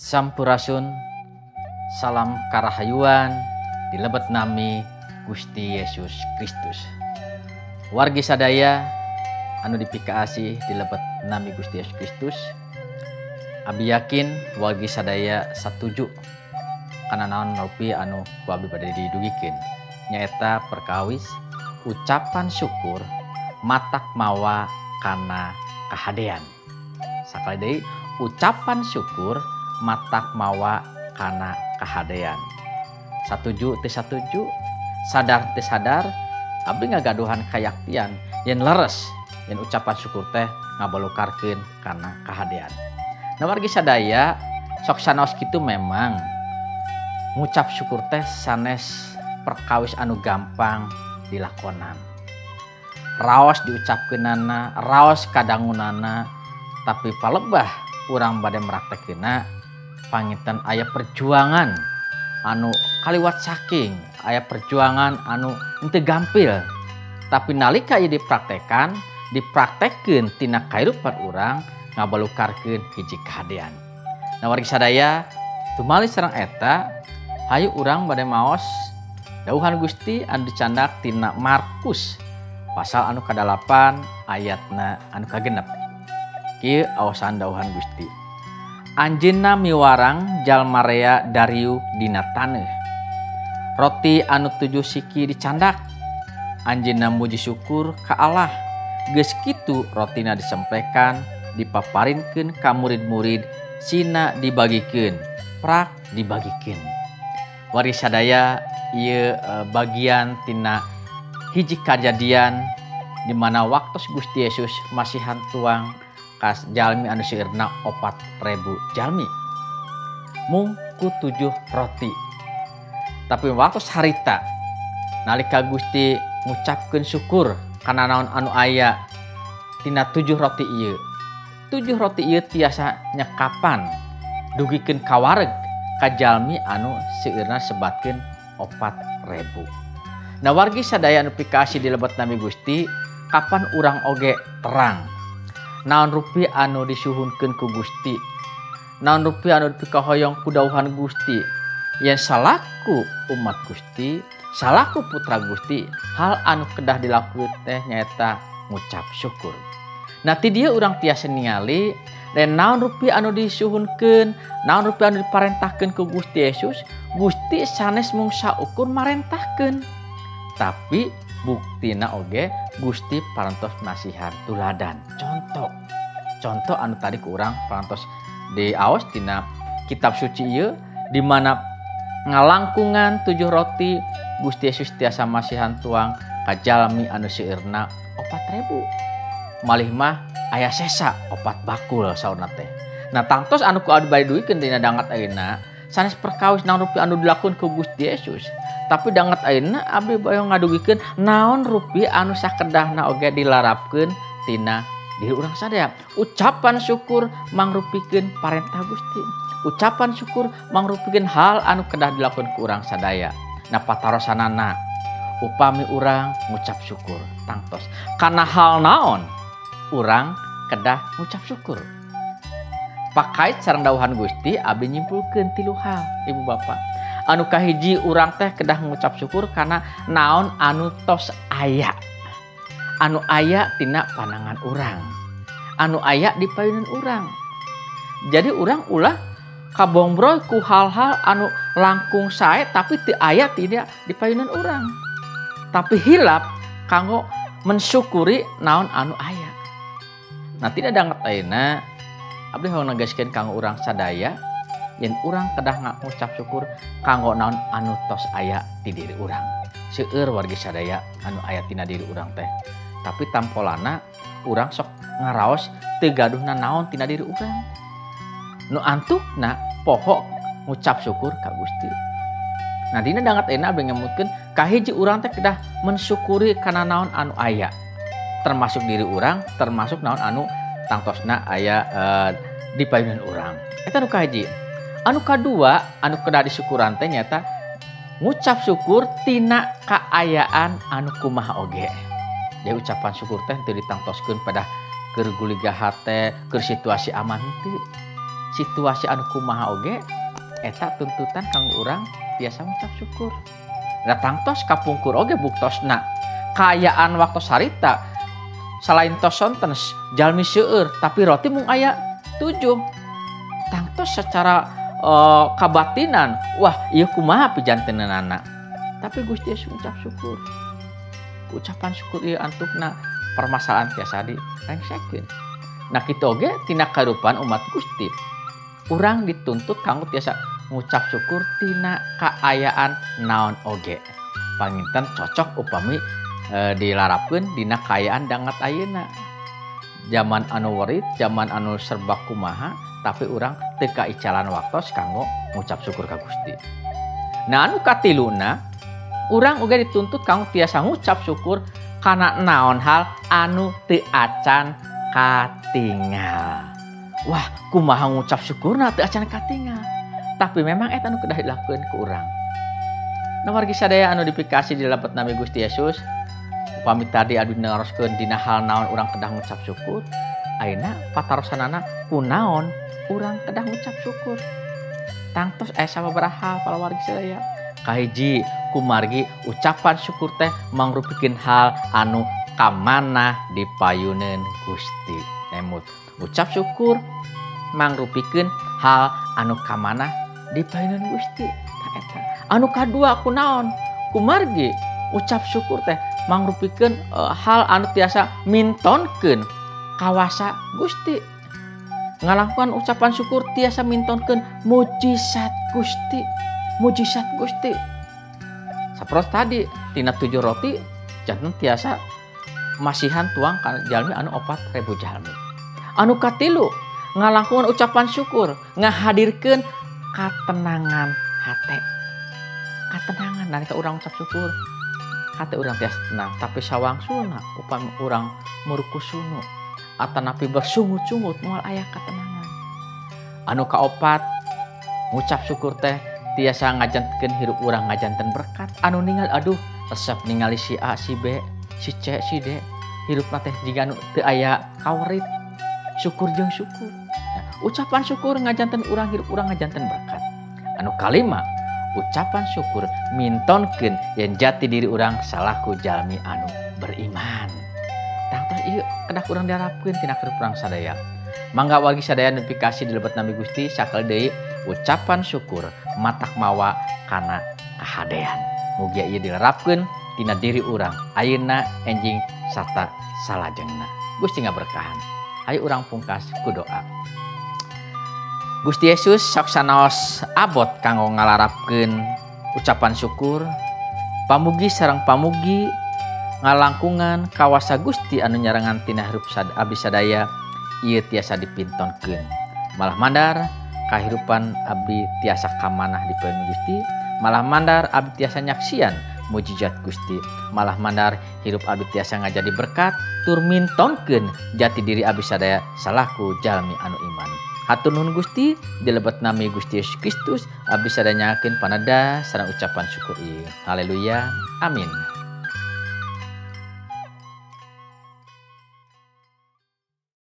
Sampurasun, salam karahayuan di lebet nami Gusti Yesus Kristus. Wargi sadaya anu dipikaasih di lebet nami Gusti Yesus Kristus, abdi yakin wargi sadaya satuju kana naon rupi anu ku abdi bade didugikeun, nyaeta perkawis ucapan syukur matak mawa kana kahadean. Sakali deui, ucapan syukur matak mawa kana kahadean. Satuju teu satuju, sadar teu sadar, abdi ngagaduhan kayaktian yen leres yen ucapan syukur teh ngabalukarkeun kana kahadean. Nah, wargi sadaya, sok sanaos kitu memang ngucap syukur teh sanes perkawis anu gampang dilakonan. Raos diucapkeunana, raos kadangunana, tapi palebah urang bade meraktekeunna panginten aya perjuangan anu kaliwat saking, aya perjuangan anu henteu gampil. Tapi nalika ieu dipraktekan, dipraktekkeun tina kahirupan urang, ngabalukarkeun hiji kahadean. Nah, wargi sadaya, tumali sareng eta, hayu urang bade maos dawuhan Gusti anu dicandak tina Markus pasal anu kadalapan ayatna anu kagenep. Kieu aosan dawuhan Gusti. Anjeunna miwarang jalma rea dariuk dina taneuh. Roti anu 7 siki dicandak. Anjeunna muji syukur ka Allah. Geus kitu rotina disempekan, dipaparinkeun ka murid-murid, sina dibagikeun, prak dibagikeun. Wargi sadaya, ieu bagian tina hiji kajadian di mana waktu Gusti Yesus masihan tuang ka jalmi anu seueurna 4.000 jalmi mung ku 7 roti. Tapi waktu harita nalika Gusti ngucapkeun syukur kana naon anu aya tina 7 roti ieu, 7 roti ieu tiasa nyekapan dugikeun kawareg ka jalmi anu seueurna sebatkeun 4.000. Nah, wargi sadaya anu pikasih di lebet nami Gusti, kapan urang oge terang naon rupi anu disuhunkeun ku Gusti, naon rupi anu dipikahoyong ku dawuhan Gusti, yen salaku umat Gusti, salaku putra Gusti, hal anu kedah dilakukeun teh nyaeta ngucap syukur. Nah, ti dieu urang tiasa ningali dan naon rupi anu disuhunkeun, naon rupi anu diparentahkeun ku Gusti Yesus, Gusti sanes mung saukur marentahkeun, tapi buktina oge Gusti parantos masihan tuladan, contoh. Contoh anu tadi ku urang parantos diaos tina kitab suci ieu, di mana ngalangkungan 7 roti Gusti Yesus tiasa masihan tuang ka jalmi anu seueurna 4.000. Malih mah aya sesa 4 bakul saurna teh. Nah, tangtos anu ku abdi bade duikeun dina dangat ayeuna sanes perkawis naon rupi anu dilakukeun ku Gusti Yesus, tapi dangat ayeuna abdi bade ngadugikeun naon rupi anu sakedahna oge dilarapkeun tina diri urang sadaya. Ucapan syukur mangrupikeun parentah Gusti. Ucapan syukur mangrupikeun hal anu kedah dilakukeun ku urang sadaya. Nah, patarosanana upami urang ngucap syukur tangtos kana hal naon urang kedah ngucap syukur. Pakait sareng dawuhan Gusti abdi nyimpulkeun 3 hal ibu bapak. Anu kahiji, urang teh kedah ngucap syukur kana naon anu tos aya. Anu aya tina panangan urang, anu aya di payunan urang. Jadi urang ulah kabongbroy ku hal-hal anu langkung sae tapi teu aya tidak di payunan urang. Tapi hilap kanggo mensyukuri naon anu aya. Nah, tidak danget ayeuna abdi hoyong negaskeun kanggo urang sadaya yen urang kedah ngucap syukur kanggo naon anu tos aya di diri urang. Seueur wargi sadaya anu aya tina diri urang teh, tapi tampolana urang sok ngaraos teu gaduhna naon tina diri urang. Nu antukna poho ngucap syukur ka Gusti. Nah, dina danget ayeuna abdi ngemutkeun kahiji, urang teh kedah mensyukuri kana naon anu aya, termasuk diri urang, termasuk naon anu tangtosna aya di payunan urang. Eta anu kahiji. Anu kadua anu kedah disyukuran teh nyaeta ngucap syukur tina kaayaan anu kumaha oge. Jadi ucapan syukur teh teu ditangtoskeun pada keur guliga hate, keur situasi aman henteu. Situasi anu kumaha oge eta tuntutan kanggo urang tiasa ngucap syukur. Da tangtos kapungkur oge buktosna kaayaan waktu harita selain tos sonten jalmi seueur tapi roti mung aya 7. Tangtos secara kabatinan wah ieu kumaha pijanteunana. Tapi Gusti Yesus ucap syukur. Ucapan syukur ieu antukna permasalahan tiasa direngsekeun. Nah kitu oge tina kahirupan umat Gusti. Urang dituntut kanggo tiasa ngucap syukur tina kaayaan naon oge. Panginten cocok upami dilarapkeun dina kaayaan dangat ayeuna. Zaman anu werit, zaman anu serba kumaha, tapi urang teu kaicalan waktos kanggo ngucap syukur ka Gusti. Nah anu katiluna, urang oge dituntut kanggo tiasa ngucap syukur kana naon hal anu teu acan katingal. Wah, kumaha ngucap syukurna teu acan katingal. Tapi memang eta anu kedah dilakukeun ku urang. Nah wargi sadaya anu dipikasi di lebet nami Gusti Yesus, upami tadi anu naroskeun dina hal naon urang kedah ngucap syukur, ayeuna patarosanana kunaon urang kedah ngucap syukur. Tangtos aya sababaraha hal para wargi sadaya. Kahiji, kumargi ucapan syukur teh mangrupikeun hal anu kamanah dipayuneun Gusti. Nemut ucap syukur mangrupikeun hal anu kamanah dipayuneun Gusti. Tah eta. Anu kadua kunaon? Kumargi ucap syukur teh mangrupikeun hal anu tiasa mintonkeun kawasa Gusti. Ngalakukan ucapan syukur tiasa mintonkeun mujizat Gusti. Mujizat Gusti. Sapertos tadi tina 7 roti janten tiasa masihan tuang ka jalmi anu 4.000 jalmi. Anu katilu ngalakukan ucapan syukur ngahadirkeun katenangan hate. Katenangan nalika urang ucap syukur hate urang tiasa tenang, tapi sawangsulna upami urang murkusunu atanapi bersungut-sungut moal aya katenangan. Anu kaopat ngucap syukur teh tiasa ngajantenkeun hirup urang ngajanten berkat. Anu ningal aduh resep ningali si A, si B, si C, si D hirupna teh jiga anu teu aya kawerit. Syukur jeung syukur. Nah, ucapan syukur ngajanten urang hirup urang ngajanten berkat. Anu kalima, ucapan syukur mintonkeun yen jati diri urang salaku jalmi anu beriman. Tangtos ieu kedah urang diharapkeun tina hirup urang sadaya. Mangga wargi sadaya nu pikasih di lebet nami Gusti sakali deui ucapan syukur matak mawa kana kahadean. Mugia ieu dilarapkeun tina diri urang ayeuna enjing sarta salajengna. Gusti ngaberkahan. Ayo urang pungkas ku doa. Gusti Yesus sok sanaos abot kanggo ngalarapkeun ucapan syukur. Pamugi sareng pamugi ngalangkungan kawasa Gusti anu nyarengan tina hirup abdi sadaya ieu tiasa dipintonkeun. Malah mandar kahirupan abdi tiasa kamanah dipayun Gusti, malah mandar abdi tiasa nyaksian mujizat Gusti, malah mandar hirup abdi tiasa ngajadi berkat tur mintonkeun jati diri abdi sadaya salaku jalmi anu iman. Hatur nuhun Gusti, dilebet nami Gusti Yesus Kristus abdi sadaya nyakeun panada sareng ucapan syukur ieu. Haleluya. Amin.